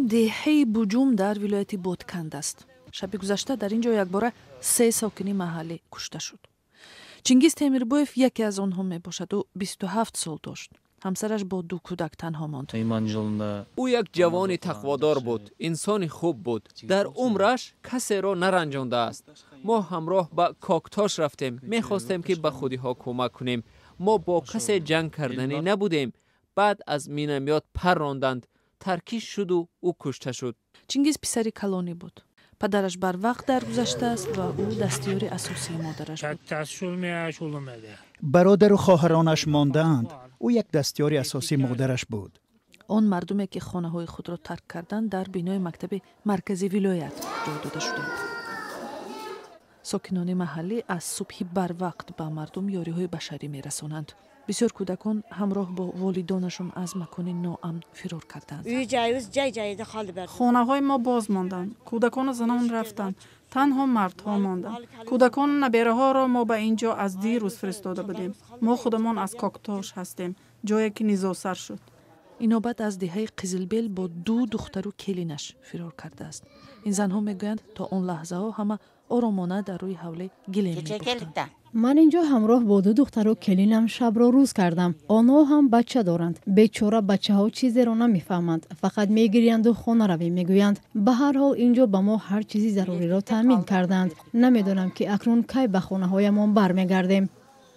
Деҳаи Буҷум дар вилояти Ботканд аст. Шаби гузашта дар ин ҷо якбора се сокини маҳаллӣ кушта шуд. Чингиз Темирбоев яке аз онҳо мебошад. Ӯ 27 сол дошт. Ҳамсараш бо ду кӯдак танҳо монд. Ӯ як ҷавони тақводор буд, инсони хуб буд. Дар умраш касеро наранҷондааст. Мо ҳамроҳ ба Коктош рафтем, мехостем, ки ба худиҳо кӯмак кунем. Мо бо касе ҷанг карданӣ набудем. Баъд аз минамёт парронданд, таркиш шуду ӯ кушта шуд. Чингиз писари калонӣ буд. Падараш барвақт даргузаштааст ва ӯ дастёри асосии модараш буд. Бародару хоҳаронаш мондаанд. Ӯ як дастёри асосии модараш буд. Он мардуме, ки хонаҳои худро тарк карданд, дар бинои мактаби маркази вилоят ҷой дода шуданд. Сокинони маҳаллӣ аз субҳи барвақт ба мардум ёриҳои башарӣ мерасонанд. Бисёр кӯдакон ҳамроҳ бо волидонашон аз макони ноамн фирор карданд. Хонаҳои мо боз монданд, кӯдакону занон рафтанд, танҳо мардҳо монданд. Кӯдакону набераҳоро мо ба ин ҷо аз дирӯз фиристода будем. Мо худамон аз Коктош ҳастем, ҷое ки низоъ сар шуд. Инобат аз деҳаи Қизилбел бо ду духтару келинаш фирор кардааст. Ин занҳо мегӯянд, то он лаҳзаҳо ҳама оромона дар рӯи ҳавле гилем мебофтанд. Ман ин ҷо ҳамроҳ бо ду духтару келинам шабро рӯз кардам. Онҳо ҳам бача доранд. Бечора бачаҳо чизеро намефаҳманд, фақат мегирянду хона равем мегӯянд. Ба ҳар ҳол, ин ҷо ба мо ҳар чизи заруриро таъмин карданд. Намедонам, ки акнун кай ба хонаҳоямон бармегардем.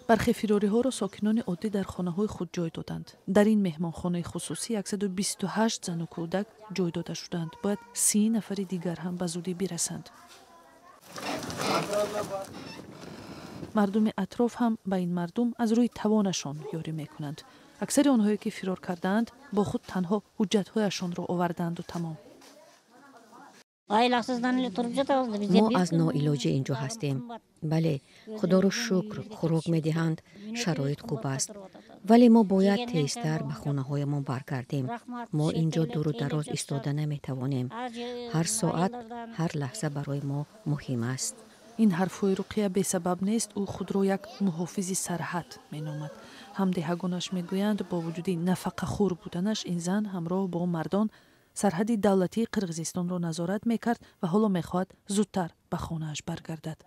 Бархе фирориҳоро сокинони оддӣ дар хонаҳои худ ҷой доданд. Дар ин меҳмонхонаи хусусӣ 128 зану кӯдак ҷой дода шуданд. Бояд 30 нафари дигар ҳам ба зудӣ бирасанд. Мардуми атроф ҳам ба ин мардум аз рӯи тавонашон ёрӣ мекунанд. Аксари онҳое, ки фирор кардаанд, бо худ танҳо ҳуҷҷатҳояшонро овардаанду тамом. Мо аз ноилоҷӣ ин ҷо ҳастем. Бале, худоро шукр, хӯрок медиҳанд, шароит хуб аст, вале мо бояд тезтар ба хонаҳоямон баргардем. Мо ин ҷо дуру дароз истода наметавонем. Ҳар соат, ҳар лаҳза барои мо муҳим аст. Ин ҳарфҳои Руқия бесабаб нест. Ӯ худро як муҳофизи сарҳад меномад. Ҳамдеҳагонаш мегӯянд, бо вуҷуди нафақахӯр буданаш, ин зан ҳамроҳ бо мардон сарҳади давлатии Қирғизистонро назорат мекард ва ҳоло мехоҳад зудтар ба хонааш баргардад.